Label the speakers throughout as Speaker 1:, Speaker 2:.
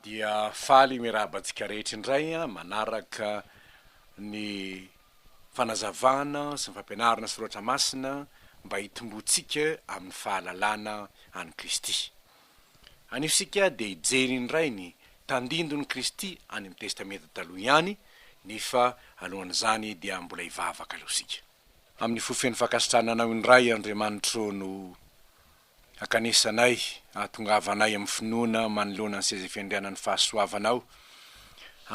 Speaker 1: Dia faly miarahaba antsika rehetra indray manaraka ny fanazavana sy ny fampianarana soratra masina mba hitomboantsika amin'ny fahalalana an'i Kristy. Anio isika dia hijery indray ny tandindon'i Kristy any amin'ny Testamenta Taloha ihany, nefa alohan'izany dia mbola hivavaka aloha isika. Amin'ny fo feno fankasitrahana Anao indray Andriamanitro no Ankanesanay, ahatongavanay amin'ny finoana manoloana ny seza fiandrianan'ny fahasoavanao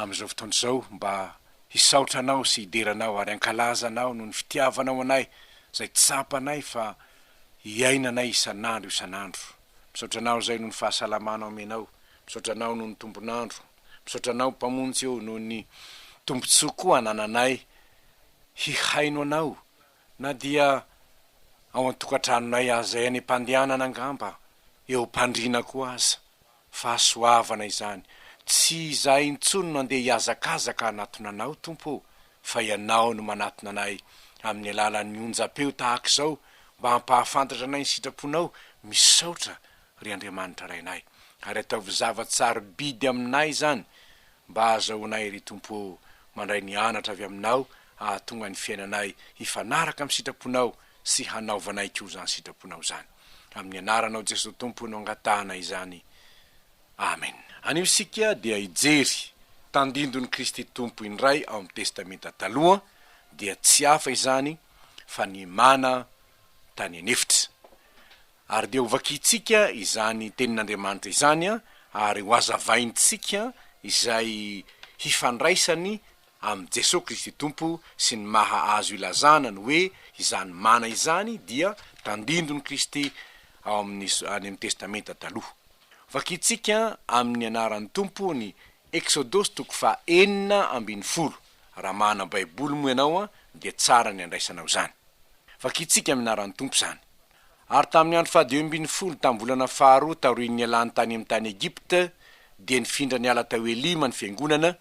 Speaker 1: amin'izao fotoana izao mba hisaotra Anao sy hidera Anao ary hankalaza Anao noho ny fitiavanao anay izay tsapanay fa iainanay isan'andro isan'andro. Misaotra Anao izay noho ny fahasalamana omenao, misaotra Anao noho ny tombon'andro, misaotra Anao Mpamonjy ô noho ny tombontsoa koa anananay hihaino Anao Na dia ao an-tokantranonay aza, any am-pandehanana angamba, eo am-pandriana koa aza. Fahasoavana izany. Tsy izahay intsony no andeha hihazakazaka hanatona Anao, Tompo ô, fa Ianao no manatona anay amin'ny alalan'ny onjam-peo tahaka izao mba hampahafantatra anay ny sitraponao. Misaotra, ry Andriamanitra Rainay. Ary ataovy zava-tsarobidy aminay izany Mba ahazahoanay, ry Tompo ô, mandray ny anatra avy Aminao hahatonga ny fiainanay hifanaraka amin'ny sitraponao sy hanaovanay koa izany sitraponao izany. Amin'ny Anaranao Jesoa Tompo no angatahanay izany. Amen. Anio isika dia hijery tandindon'i Kristy Tompo indray ao amin'ny Testamenta Taloha, dia tsy hafa izany fa ny mana tany an'efitra. Ary dia hovakintsika izany Tenin'Andriamanitra izany ary hohazavaintsika izay hifandraisany amin'i Jesoa Kristy Tompo sy ny maha azo ilazana ny hoe izany mana izany dia tandindon'i Kristy ao amin'ny any amin'ny Testamenta Taloha. Vakintsika amin'ny anaran'ny Tompo ny Eksodosy toko faha 16. Raha manana Baiboly moa ianao dia tsara ny handraisanao izany. Vakintsika amin'ny anaran'ny Tompo izany. Ary tamin'ny andro fahadimy ambin'ny folo tamin'ny volana faharoa taorian'ny nialany tany amin'ny tany Egypta, dia nifindra niala tao Elima ny fiangonana,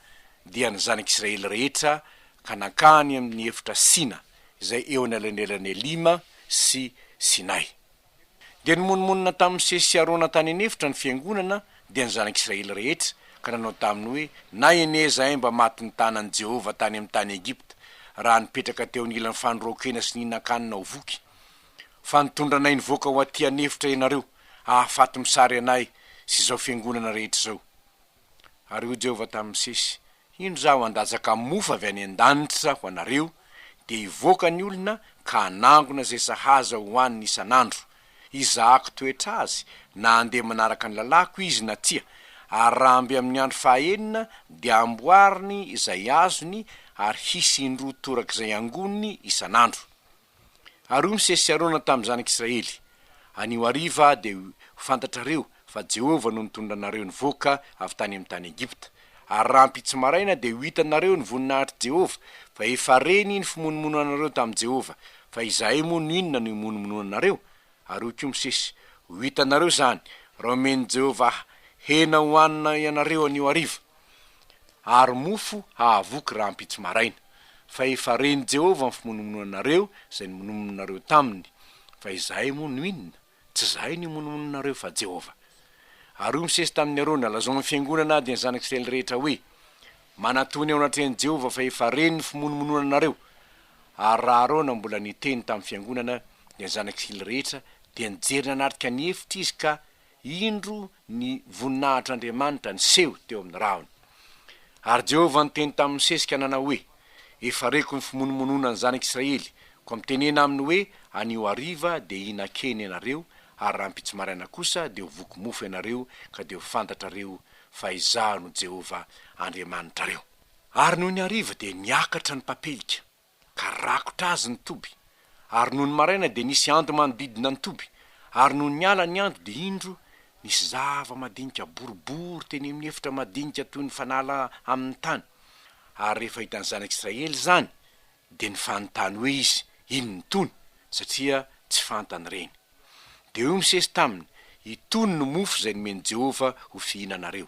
Speaker 1: dia ny zanak'Israely rehetra, ka nankany amin'ny efitra Sina, izay eo anelanelan'i Elima sy Sinay. Dia nimonomonona tamin'i Mosesy sy Arona tany an'efitra ny fiangonana, dia ny zanak'Israely rehetra, ka nanao taminy hoe, Na anie izahay mba matin'ny tanan'i Jehovah tany amin'ny tany Egypta, raha nipetraka teo anilan'ny fandroan-kena sy nihinan-kanina ho voky! Fa nitondra anay nivoaka ho aty an'efitra ianareo, hahafaty mosary anay sy izao fiangonana rehetra izao. Ary hoy Jehovah tamin'i Mosesy, Indro Izaho handatsaka mofo avy any an-danitra ho anareo, dia hivoaka ny olona ka hanangona izay sahaza hohaniny isan'andro. Hizahako toetra azy, na handeha manaraka ny lalàko izy na tsia. Ary raha amby amin'ny andro fahaenina, dia hamboariny izay azony, ary hisy indroa torak'izay angoniny isan'andro. Ary hoy Mosesy sy Arona tamin'ny zanak'Israely, Anio hariva dia ho fantatrareo fa Jehovah no nitondra anareo nivoaka avy tany amin'ny tany Egypta. Ary rahampitso maraina dia ho hitanareo ny voninahitr'i Jehovah, fa efa reny ny fimonomononanareo tamin'i Jehovah, fa izahay moa no inona no imonomononanareo? Ary hoy koa Mosesy, Ho hitanareo izany, raha omen'i Jehovah hena hohanina ianareo anio hariva. Ary mofo hahavoky rahampitso maraina. Fa efa ren'i Jehovah ny fimonomononanareo izay nimonomononareo taminy. Fa izahay moa no inona? Tsy izahay no imonomononareo, fa Jehovah. Ary hoy Mosesy tamin'i Arona, Lazao amin'ny fiangonana dia ny zanak'Israely rehetra hoe, Manatòna eo anatrehan'i Jehovah, fa efa reny ny fimonomononanareo. Ary raha Arona mbola niteny tamin'ny fiangonana dia ny zanak'Israely rehetra, dia nijery nanatrika ny efitra izy ka Indro ny voninahitr'Andriamanitra niseho teo amin'ny rahona. Ary Jehovah niteny tamin'i Mosesy ka nanao hoe, Efa reko ny fimonomononan'ny zanak'Israely, koa mitenena aminy hoe, Anio hariva dia hihinan-kena ianareo, ary rahampitso maraina kosa dia ho voky mofo ianareo, ka dia ho fantatrareo fa Izaho no Jehovah Andriamanitrareo. Ary nony hariva dia niakatra ny papelika. ka rakotra azy ny toby, ary nony maraina dia nisy ando manodidina ny toby, ary nony niala ny ando dia indro nisy zava-madinika boribory teny amin'ny efitra madinika toy ny fanala amin'ny tany. Ary rehefa hitan'ny zanak'Israely izany, dia nifanontany hoe izy, Inona itony? Satria tsy fantany ireny. Dia hoy Mosesy taminy, Itony no mofo izay nomen'i Jehovah ho fihinanareo.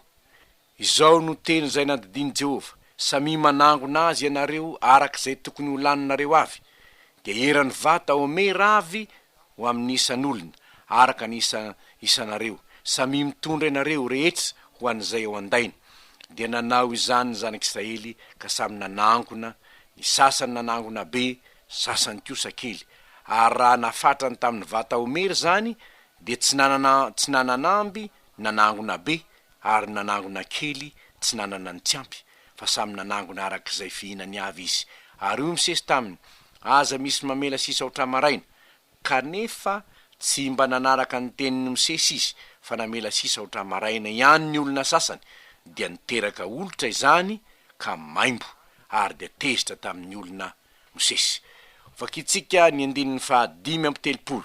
Speaker 1: Izao no teny izay nandidian'i Jehovah, Samia manangona azy ianareo araka izay tokony ho laninareo avy, dia eran'ny vata homera avy ho amin'ny isan'olona, araka ny isa isanareo. Samia mitondra ianareo rehetra ho an'izay ao an-dainy. Dia nanao izany ny zanak'Israely ka samy nanangona, ny sasany nanangona be, sasany kosa kely. Ary raha nafatrany tamin'ny vata homera izany, dia tsy nanana tsy nanan'amby nanangona be, ary ny nanangona kely tsy nanana ny tsy ampy, fa samy nanangona araka izay fihinany avy izy. Ary hoy Mosesy taminy, Aza misy mamela sisa ho tra-maraina. Kanefa tsy mba nanaraka ny tenin'i Mosesy izy, fa namela sisa ho tra-maraina ihany ny olona sasany, dia niteraka olitra izany ka maimbo, ary dia tezitra tamin'ny olona Mosesy. Vakintsika ny andininy faha 35,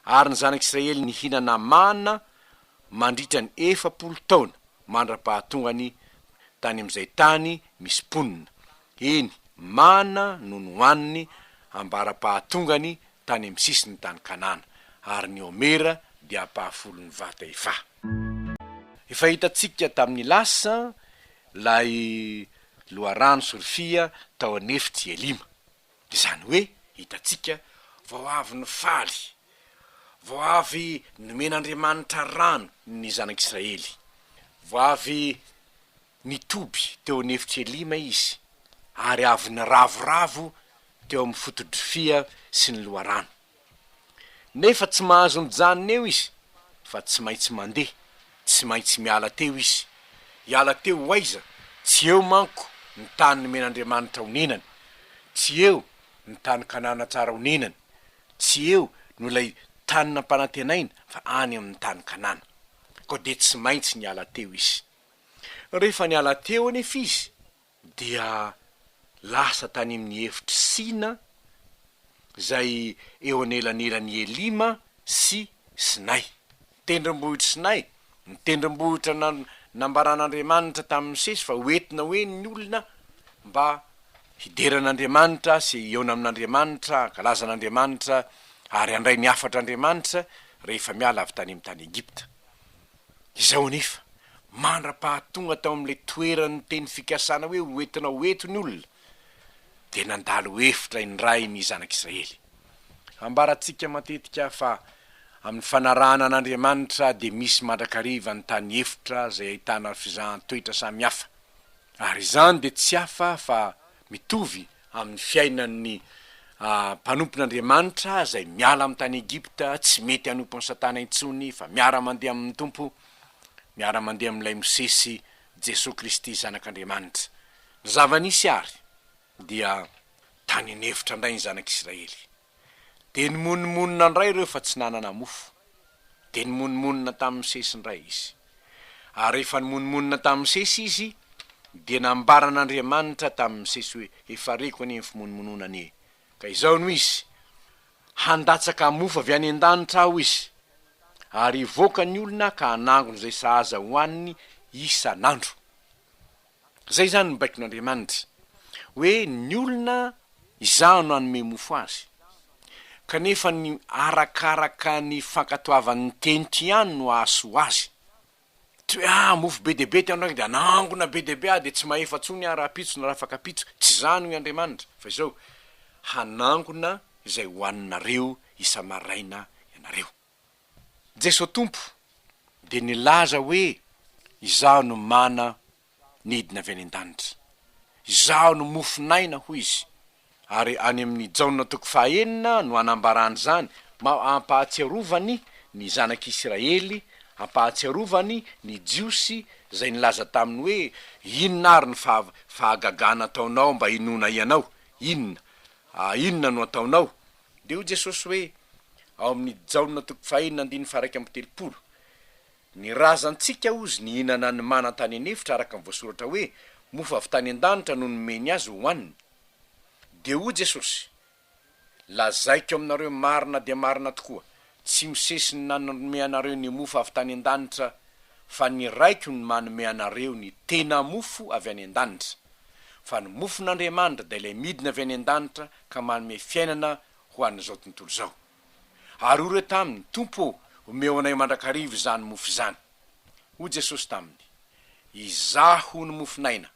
Speaker 1: Ary ny zanak'Israely nihinana mana mandritra ny 40 taona, mandra-pahatongany tany amin'izay tany misy mponina. Eny, mana no nohaniny ambara-pahatongany tany amin'ny sisin'ny tany Kanana, ary ny homera dia ampahafolon'ny vata efa. Efa hitantsika tamin'ny lasa ilay loharano sorofia tao an'efitr'i Elima. Izany hoe hitantsika vao avy nifaly, vao avy nomen'Andriamanitra rano ny zanak'Israely, vao avy nitoby teo an'efitr'i Elima izy, ary avy niravoravo teo amin'ny foto-drofia sy ny loharano. Nefa tsy mahazo mijanona eo izy fa tsy maintsy mandeha, tsy maintsy miala teo izy. Hiala teo ho aiza? Tsy eo manko ny tany nomen'Andriamanitra honenany. Tsy eo ny tany Kanana tsara honenany. Tsy eo no ilay tany nampanantenaina fa any amin'ny tany Kanana. Koa dia tsy maintsy niala teo izy. Rehefa niala teo anefa izy dia lasa tany amin'ny efitr'i Sina, izay eo anelanelan'i Elima sy Sinay. Tendrombohitr'i Sinay, ny tendrombohitra nambaran'Andriamanitra tamin'i Mosesy fa hoentina ho eny ny olona mba hidera an'Andriamanitra sy hihaona amin'Andriamanitra, hankalaza an'Andriamanitra ary handray ny hafatr'Andriamanitra rehefa miala avy tany amin'ny tany Egypta. Izao anefa, mandra-pahatonga tao amin'ilay toeran'ny teny fikasana hoe hoentina ho eto ny olona, dia nandalo efitra indray ny zanak'Israely. Ambarantsika matetika fa amin'ny fanarahana an'Andriamanitra dia misy mandrakariva ny tany efitra izay ahitana fizahan-toetra samihafa. Ary izany dia tsy hafa fa mitovy amin'ny fiainan'ny mpanompon'Andriamanitra izay miala amin'ny tany Egypta, tsy mety hanompo an'i Satana intsony fa miara-mandeha amin'ny Tompo, miara-mandeha amin'ilay Mosesy, Jesoa Kristy Zanak'Andriamanitra. Ny zava-nisy àry dia tany an'efitra indray ny zanak'Israely. Dia nimonomonona indray ireo fa tsy nanana mofo. Dia nimonomonona tamin'i Mosesy indray izy. Ary rehefa nimonomonona tamin'i Mosesy izy, dia nambaran'Andriamanitra tamin'i Mosesy hoe, Efa reko anie ny fimonomononany e! Ka izao no izy, Handatsaka mofo avy any an-danitra Aho izy, ary hivoaka ny olona ka hanangona izay sahaza hohaniny isan'andro. Izay izany ny baikon'Andriamanitra, hoe ny olona izaho no hanome mofo azy. Kanefa ny arakaraka ny fankatoavany ny teniko ihany no hahasoa azy. Tsy hoe ah mofo be dia be ty androany dia hanangona be dia be aho dia tsy mahefa intsony aho rahampitso na rahafakampitso. Tsy izany hoy Andriamanitra, fa izao, hanangona izay hohaninareo isa-maraina ianareo. Jeso Tompo dia nilaza hoe, Izaho no mana nidina avy any an-danitra. Izaho no mofon'aina, hoy Izy. Ary any amin'ny Jaona toko fahaenina no anambarany izany, ma ampahatsiarovany ny zanak'Isiraely, ampahatsiarovany ny Jiosy izay nilaza taminy hoe, Inona ary ny faha, fahagagana ataonao mba hinoanay anao? Inona? Inona no ataonao? Dia hoy Jesosy hoe, ao amin'ny Jaona toko fahenina andininy faha-31, Ny razantsika, hozy, nihinana ny mana tany an'efitra araka ny voasoratra hoe, Mofo avy tany an-danitra no nomeny azy hohaniny. Dia hoy Jesosy, Lazaiko aminareo marina dia marina tokoa, tsy Mosesy no nanome anareo ny mofo avy tany an-danitra, fa ny Raiko no manome anareo ny tena mofo avy any an-danitra. Fa ny mofon'Andriamanitra dia ilay midina avy any an-danitra ka manome fiainana ho an'izao tontolo izao. Ary hoy ireo taminy, Tompo ô, omeo anay mandrakariva izany mofo izany. Hoy Jesosy taminy, Izaho no mofon'aina.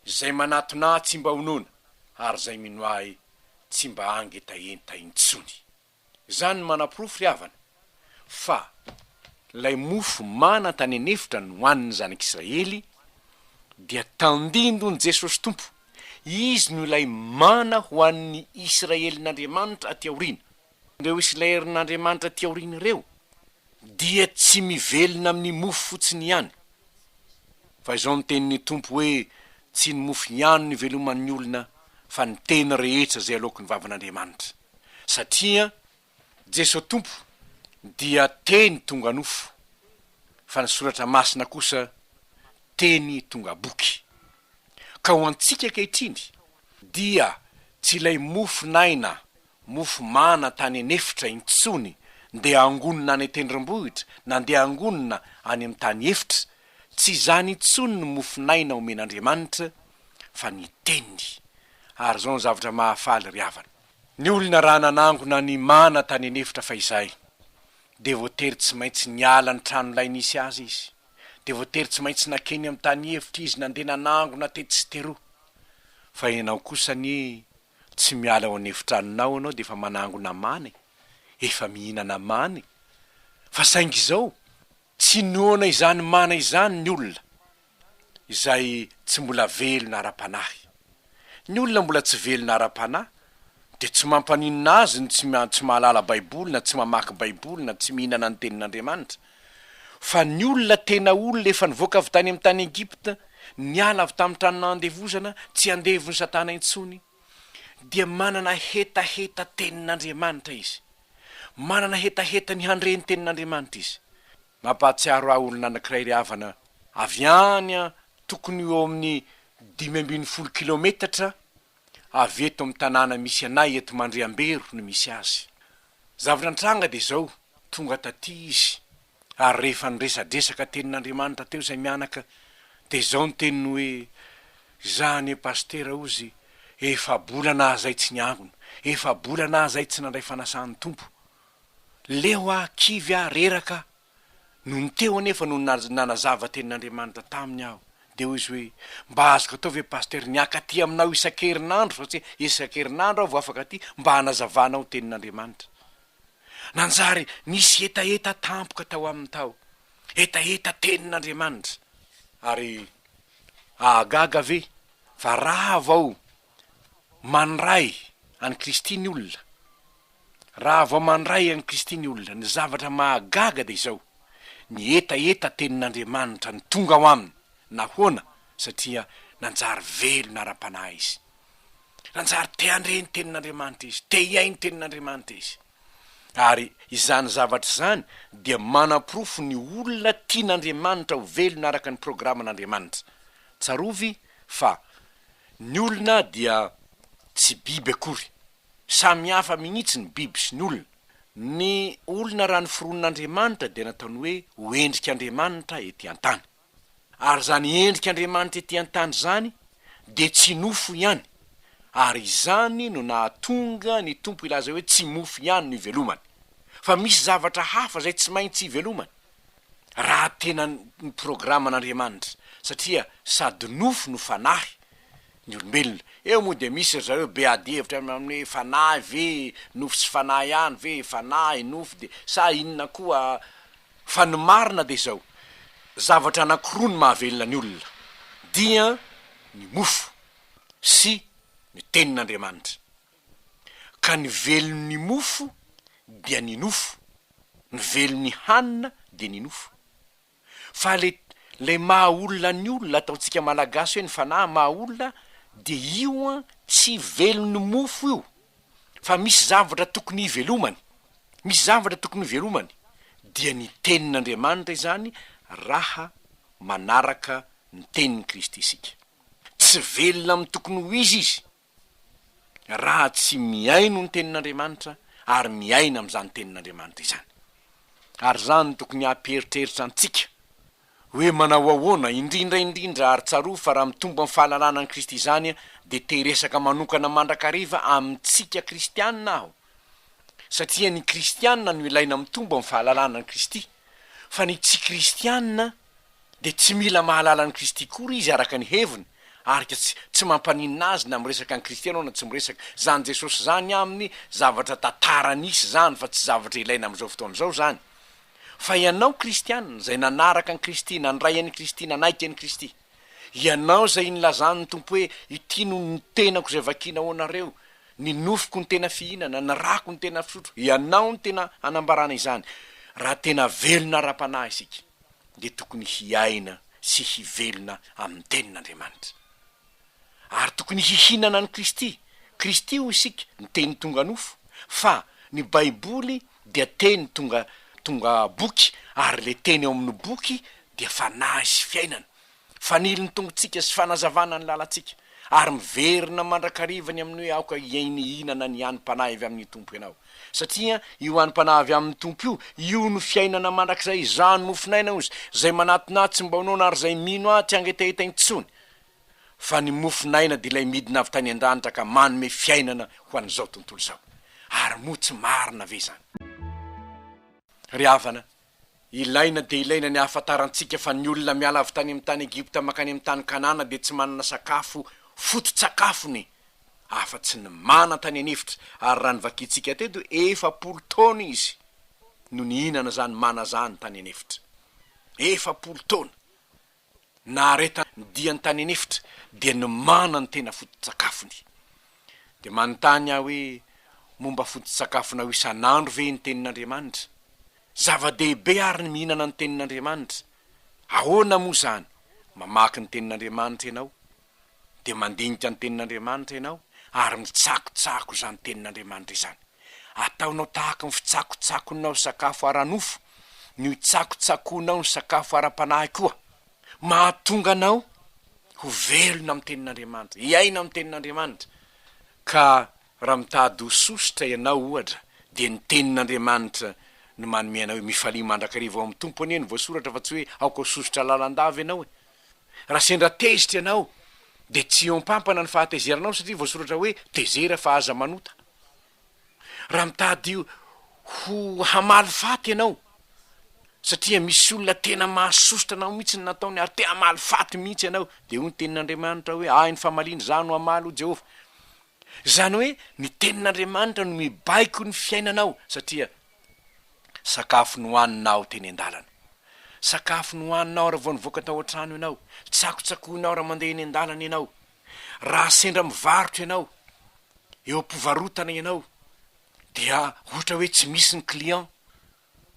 Speaker 1: Izay manatona Ahy tsy mba ho noana, ary izay mino Ahy tsy mba hangetaheta intsony. Izany no manaporofo ry havana fa. Ilay mofo mana tany an'efitra nohanin'ny zanak'Israely dia tandindon'i Jesosy Tompo. Izy no ilay mana ho an'ny Israelin'Andriamanitra aty aoriana. Ireo Israelin'Andriamanitra aty aoriana ireo dia tsy mivelona amin'ny mofo fotsiny ihany. Fa izao no tenin'ny Tompo hoe, Tsy ny mofo ihany no iveloman'ny olona, fa ny teny rehetra izay aloaky ny vavan'Andriamanitra. Satria Jeso Tompo dia Teny tonga nofo, fa ny Soratra Masina kosa Teny tonga boky. Ka ho antsika ankehitriny dia tsy ilay mofon'aina, mofo mana tany an'efitra intsony ndeha angonina any an-tendrombohitra na ndeha angonina any amin'ny tany efitra, tsy izany intsony ny mofon'aina omen'Andriamanitra fa ny Teniny. Ary izao ny zavatra mahafaly ry havana. Ny olona raha nanangona ny mana tany an'efitra fahizay dia voatery tsy maintsy niala ny tranolay nisy azy izy, dia voatery tsy maintsy nakeny amin'ny tany efitra izy nandeha nanangona tetsy sy teroa. Fa ianao kosa anie tsy miala ao an'efitranonao ianao dia efa manangona mana e, efa mihinana mana e. Fa saingy izao, tsy noana izany mana izany ny olona, izay tsy mbola velona ara-panahy. Ny olona mbola tsy velona ara-panahy dia tsy mampaninona azy ny tsy tsy mahalala Baiboly na tsy mamaky Baiboly na tsy mihinana ny Tenin'Andriamanitra. Fa ny olona tena olona efa nivoaka avy tany amin'ny tany Egypta, niala avy tamin'ny trano nahandevozana, tsy andevon'i Satana intsony, dia manana hetaheta Tenin'Andriamanitra izy. Manana hetaheta ny handre ny Tenin'Andriamanitra izy. Mampahatsiaro ahy olona anankiray ry havana avy any an tokony ho eo amin'ny 15 kilometatra avy eto amin'ny tanàna misy anay eto Mandriambero no misy azy. Zavatra nitranga dia izao, tonga taty izy ary rehefa niresadresaka tenin'Andriamanitra teo izay mianaka dia izao ny teniny hoe, Izaho anie Pasitera hozy efa-bolana aho izay tsy niangona, efa-bolana aho izay tsy nandray fanasan'ny Tompo. Leo aho, kivy aho, reraka aho. Nony teo anefa no nanazava tenin'Andriamanitra taminy aho, dia hoy izy hoe, Mba azoko atao ve Pasteur ny haka aty aminao isan-kerinandro satria isan-kerinandro aho vao afaka aty mba hanazavanao ny tenin'Andriamanitra. Nanjary nisy hetaheta tampoka tao aminy tao, hetaheta tenin'Andriamanitra. Ary ahagaga ve fa raha vao mandray an'i Kristy ny olona, raha vao mandray an'i Kristy ny olona, ny zavatra mahagaga dia izao, ny hetaheta tenin'Andriamanitra no tonga ao aminy. Nahoana? Satria nanjary velona ara-panahy izy. Nanjary te handre ny tenin'Andriamanitra izy, te hihaino tenin'Andriamanitra izy. Ary izany zavatra izany dia manaporofo ny olona tian'Andriamanitra ho velona araka ny programan'Andriamanitra. Tsarovy fa Ny olona dia tsy biby akory. Samy hafa mihitsy ny biby sy ny olona. Ny olona raha noforonin'Andriamanitra dia nataony hoe ho endrik'Andriamanitra ety an-tany. Ary izany endrik'Andriamanitra ety an-tany izany dia tsy nofo ihany. Ary izany no nahatonga ny Tompo hilaza hoe tsy mofo ihany no ivelomany. Fa misy zavatra hafa izay tsy maintsy ivelomany. raha tena ny programan'Andriamanitra satria sady nofo no fanahy ny olombelona. Eo moa dia misy ry zareo be ady hevitra amin'ny hoe fanahy ve, nofo sy fanahy ihany ve, fanahy, nofo dia sa inona koa fa ny marina dia izao, zavatra anankiroa no mahavelona ny olona dia ny mofo sy ny tenin'Andriamanitra. Ka ny velon'ny mofo dia ny nofo, ny velon'ny hanina dia ny nofo. Fa le le maha olona ny olona ataontsika malagasy hoe ny fanahy maha olona dia io an tsy velon'ny mofo io fa misy zavatra tokony hivelomany, misy zavatra tokony hivelomany dia ny tenin'Andriamanitra izany raha manaraka ny tenin'i Kristy isika. Tsy velona amin'ny tokony ho izy izy raha tsy mihaino ny Tenin'Andriamanitra ary miaina amin'izany Tenin'Andriamanitra izany. Ary izany no tokony hampieritreritra antsika hoe manao ahoana, indrindra indrindra, ary tsarovy fa raha mitombo amin'ny fahalalana an'i Kristy izany dia te hiresaka manokana mandrakariva amintsika kristiana aho, satria ny kristiana no ilaina mitombo amin'ny fahalalana an'i Kristy, fa ny tsy kristiana dia tsy mila mahalala an'i Kristy kory izy araka ny heviny, ary ka tsy tsy mampaninona azy na miresaka an'i Kristy ianao na tsy miresaka. Izany Jesosy izany aminy zavatra tantara nisy izany fa tsy zavatra ilaina amin'izao fotoana izao izany. Fa ianao kristiana, izay nanaraka an'i Kristy, nandray an'i Kristy, nanaiky an'i Kristy, ianao izay nilazan'ny Tompo hoe, Ity no ny tenako izay vakiana ho anareo, ny nofoko no tena fihinana, ny rako no tena fisotro, ianao no tena hanambarana izany. Raha tena velona ara-panahy isika, dia tokony hiaina sy hivelona amin'ny Tenin'Andriamanitra. Ary tokony hihinana an'i Kristy. Kristy hoy isika, ny Teny tonga nofo. Fa ny Baiboly dia Teny tonga tonga boky, ary ilay Teny ao amin'ny boky dia fanahy sy fiainana. Fanilo ny tongotsika sy fanazavana ny lalantsika. Ary miverina mandrakariva ny amin'ny hoe aoka hihinana ny hanim-panahy avy amin'ny Tompo ianao. Satria io hanim-panahy avy amin'ny Tompo io, io no fiainana mandrakizay, Izaho no mofon'aina, hoy Izy, izay manatona Ahy tsy mba ho noana ary izay mino Ahy tsy hangetaheta intsony. Fa ny mofon'aina dia ilay midina avy tany an-danitra ka manome fiainana ho an'izao tontolo izao. Ary moa tsy marina ve izany? Ry havana, ilaina dia ilaina ny hahafantarantsika fa ny olona miala avy tany amin'ny tany Egypta mankany amin'ny tany Kanana dia tsy manana sakafo foto-tsakafony afa-tsy ny mana tany an'efitra, ary raha ny vakintsika teto, 40 taona izy no nihinana izany mana izany tany an'efitra. 40 taona! Naharetany ny diany tany an'efitra dia ny mana no tena foto-tsakafony. Dia manontany aho hoe, momba foto-tsakafonao isan'andro ve ny Tenin'Andriamanitra? Zava-dehibe àry ny mihinana ny Tenin'Andriamanitra. Ahoana moa izany? Mamaky ny Tenin'Andriamanitra ianao, dia mandinika ny Tenin'Andriamanitra ianao, ary mitsakotsako izany Tenin'Andriamanitra izany. Ataonao tahaka ny fitsakotsakonao sakafo ara-nofo no itsakotsakoanao ny sakafo ara-panahy koa. Mahatonga anao ho velona amin'ny Tenin'Andriamanitra, hiaina amin'ny Tenin'Andriamanitra. Ka raha mitady ho sosotra ianao, ohatra, dia ny Tenin'Andriamanitra no manome anao hoe mifalia mandrakariva ao amin'ny Tompo anie no voasoratra fa tsy hoe aoka ho sosotra lalandava ianao e. Raha sendra tezitra ianao dia tsy eo am-pampana ny fahatezeranao satria voasoratra hoe tezera fa aza manota. Raha mitady ho hamaly faty ianao satria misy olona tena mahasosotra anao mihitsy ny nataony ary te hamaly faty mihitsy ianao dia hoy ny tenin'Andriamanitra hoe ahy ny famaliana, izaho no hamaly hoy Jehovah. Izany hoe ny tenin'Andriamanitra no mibaiko ny fiainanao satria sakafo nohaninao teny an-dalana. Sakafo nohaninao raha vao nivoaka tao an-trano ianao. Tsakotsakoinao raha mandeha eny an-dalana ianao. Raha sendra mivarotra ianao, eo am-pivarotana ianao, dia ohatra hoe tsy misy ny client,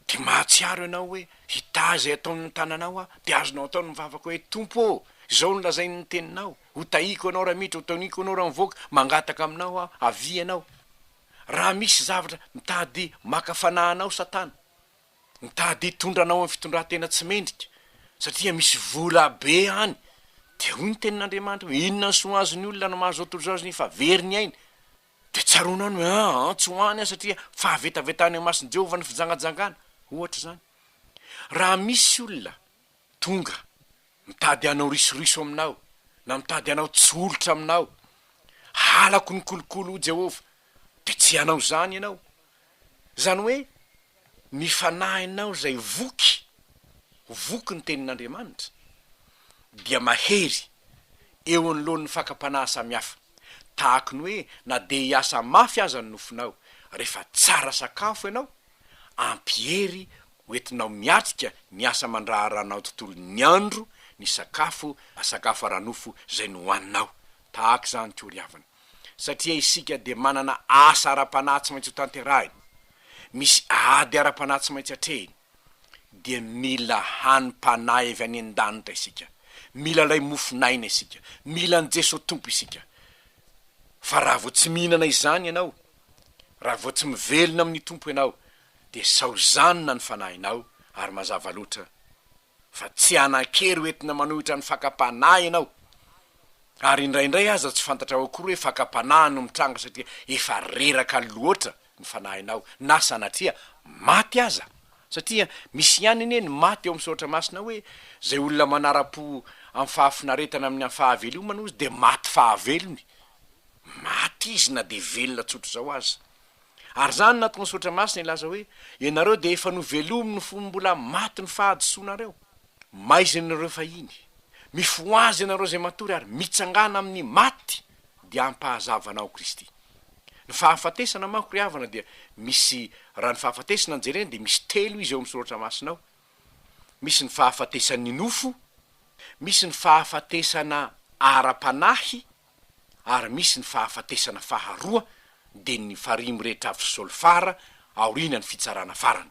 Speaker 1: Dia mahatsiaro ianao hoe hitahy izay ataon'ny tananao aho, dia azonao atao ny mivavaka hoe, Tompo ô, izao no lazain'ny teninao, ho tahiko ianao raha miditra, ho taoniko ianao raha mivoaka, mangataka aminao aho, avia ianao. Raha misy zavatra mitady maka fanahy anao Satana, mitady hitondra anao amin'ny fitondran-tena tsy mendrika, satria misy vola be any, dia hoy ny tenin'Andriamanitra hoe, inona ny soa azon'ny olona no mahazo izao tontolo izao nefa very ny ainy? Dia tsaroanao ny hoe, Aa, tsy ho any aho satria fahavetavetana eo imason'i Jehovah ny fijangajangana. Ohatra izany. Raha misy olona tonga mitady hanao risoriso aminao, na mitady hanao tsolotra aminao, Halako ny kolikoly, hoy Jehovah, dia tsy hanao izany ianao. Izany hoe, ny fanahinao izay voky, voky ny Tenin'Andriamanitra, dia mahery eo anoloan'ny fakam-panahy samihafa. Tahaky ny hoe na dia hiasa mafy aza ny nofonao, rehefa tsara sakafo ianao, ampy hery hoentinao miatrika ny asa aman-draharahanao tontolon'ny andro ny sakafo sakafo ara-nofo izay nohaninao. Tahaka izany koa ry havana. Satria isika dia manana asa ara-panahy tsy maintsy hotanterahina, misy ady ara-panahy tsy maintsy atrehina, dia mila hanim-panahy avy any an-danitra isika, mila ilay mofon'aina isika, mila an'i Jesoa Tompo isika. Fa raha vao tsy mihinana izany ianao, raha vao tsy mivelona amin'ny Tompo ianao, dia saozanina ny fanahinao ary mazava loatra fa tsy hanan-kery ho entina manohitra ny fakam-panahy ianao, ary indraindray aza tsy fantatrao akory hoe fakam-panahy no mitranga satria efa reraka loatra ny fanahinao na sanatria maty aza, satria misy ihany anie ny maty ao amin'ny soratra masina hoe izay olona manara-po amin'ny fahafinaretana amin'ny fahavelomana ozy dia maty fahavelony, maty izy na dia velona tsotr'izao aza. Ary izany no nahatonga ny Soratra Masina hilaza hoe, Ianareo dia efa novelominy fony mbola maty ny fahadisoanareo. Maizina ianareo fahiny. Mifohaza ianareo izay matory ary mitsangàna amin'ny maty dia hampahazava anao Kristy. Ny fahafatesana manko ry havana dia misy, raha ny fahafatesana no jerena dia misy telo izy ao amin'ny soratra masina ao. Misy ny fahafatesan'ny nofo, misy ny fahafatesana ara-panahy ary misy ny fahafatesana faharoa dia ny farihy mirehitra afo sy solfara aoriana ny fitsarana farany.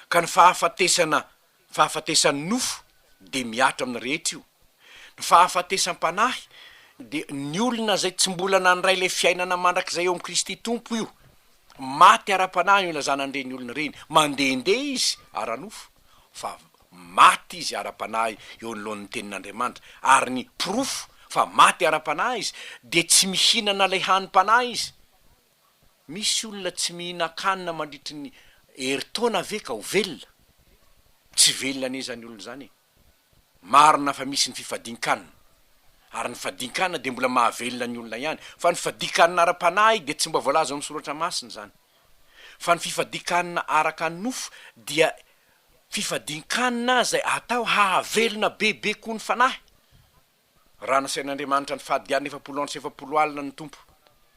Speaker 1: Ka ny fahafatesana fahafatesan'ny nofo dia mihatra amin'ny rehetra io. Ny fahafatesam-panahy dia ny olona izay tsy mbola nandray ilay fiainana mandrakizay eo amin'i Kristy Tompo io. Maty ara-panahy no ilazana an'ireny olona ireny. Mandehandeha izy ara-nofo fa maty izy ara-panahy eo anoloan'ny Tenin'Andriamanitra. Ary ny porofo fa maty ara-panahy izy dia tsy mihinana ilay hanim-panahy izy. Misy olona tsy mihinan-kanina mandritry ny herintaona ve ka ho velona? Tsy velona anie izany olona izany e! Marina fa misy ny fifadian-kanina, ary ny fadian-kanina dia mbola mahavelona ny olona ihany, fa ny fadian-kanina ara-panahy dia tsy mba voalaza ao amin'ny Soratra Masina izany. Fa ny fifadian-kanina araka ny nofo dia fifadian-kanina izay atao hahavelona bebe koa ny fanahy. Raha nasain'Andriamanitra nifady hanina 40 andro sy 40 alina ny Tompo,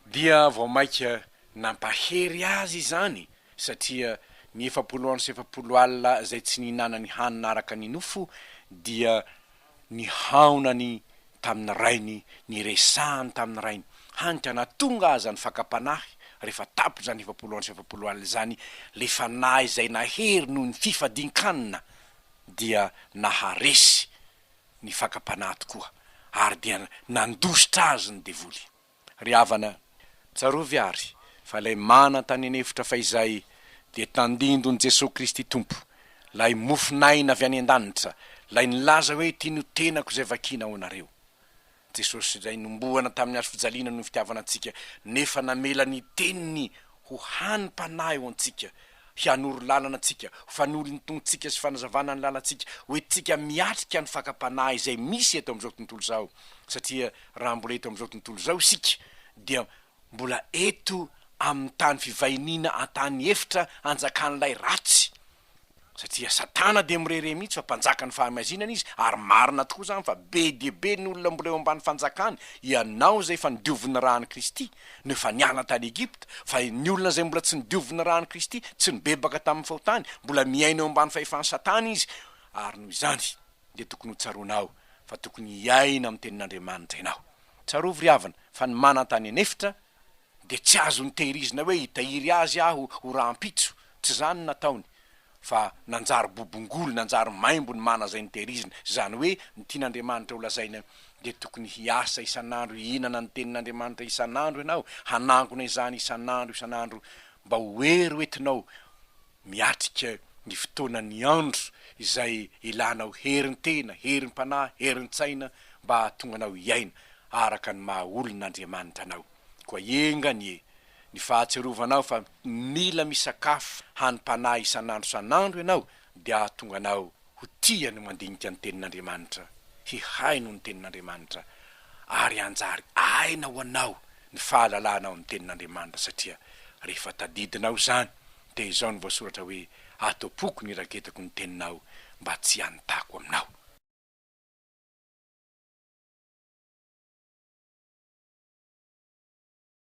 Speaker 1: dia vao mainka nampahery azy izany, satria ny 40 andro sy 40 alina izay tsy nihinanany hanina araka ny nofo dia nihaonany tamin'ny Rainy, niresahany tamin'ny Rainy, hany ka nahatonga aza ny fakam-panahy, rehefa tapitra izany 40 andro sy 40 alina izany, ilay fanahy izay nahery noho ny fifadian-kanina dia naharesy ny fakam-panahy tokoa, ary dia nandositra azy ny devoly. Ry havana, tsarovy àry fa ilay mana tany an'efitra fahizay dia tandindon'i Jesoa Kristy Tompo, ilay mofon'aina avy any an-danitra, ilay nilaza hoe ity no tenako izay vakiana ho anareo. Jesosy izay nombohana tamin'ny hazo fijaliana noho ny fitiavana antsika, nefa namela ny teniny ho hanim-panahy ho antsika, hianoro lalana antsika, ho fanolon-tontsika sy fanazavana ny lalantsika, ho entintsika miatrika ny fakam-panahy izay misy eto amin'izao tontolo izao, satria raha mbola eto amin'izao tontolo izao isika dia mbola eto amin'ny tany fivahiniana an-tany efitra anjakan'ilay ratsy. Satria satana dia mirehareha mihitsy fa mpanjakan'ny fahamaizinana izy, ary marina tokoa izany fa be dia be ny olona mbola eo ambany fanjakany, ianao izay efa nodiovin'ny ràn'i Kristy no efa niala tany Egypta, fa ny olona izay mbola tsy nodiovin'ny ràn'i Kristy, tsy nibebaka tamin'ny fahotany, mbola miaina eo ambany fahefan'i satana izy, ary noho izany dia tokony ho tsaroanao fa tokony hiaina amin'ny tenin'Andriamanitra ianao. Tsarovy ry havana fa ny mana tany an'efitra dia tsy azo notehirizina hoe hitahiry azy aho ho rahampitso, tsy izany no nataony fa nanjary bobongolo, nanjary maimbo ny mana izay notehirizina, izany hoe ny tian'Andriamanitra ho lazaina dia tokony hiasa isan'andro hihinana ny tenin'Andriamanitra isan'andro ianao, hanangona izany isan'andro isan'andro mba ho hery ho entinao miatrika ny fotoanan'ny andro izay ilanao herin-tena, herim-panahy, herin-tsaina mba hahatonga anao hiaina araka ny maha olon'Andriamanitra anao. Koa enga anie ny fahatsiarovanao fa mila misakafo hanim-panahy isan'andro isan'andro ianao dia hahatonga anao ho tia ny mandinika ny Tenin'Andriamanitra, hihaino ny Tenin'Andriamanitra, ary hanjary aina ho anao ny fahalalanao ny Tenin'Andriamanitra satria rehefa tadidinao izany dia izao no voasoratra hoe, Ato am-poko ny iraketako ny Teninao mba tsy hanotako aminao.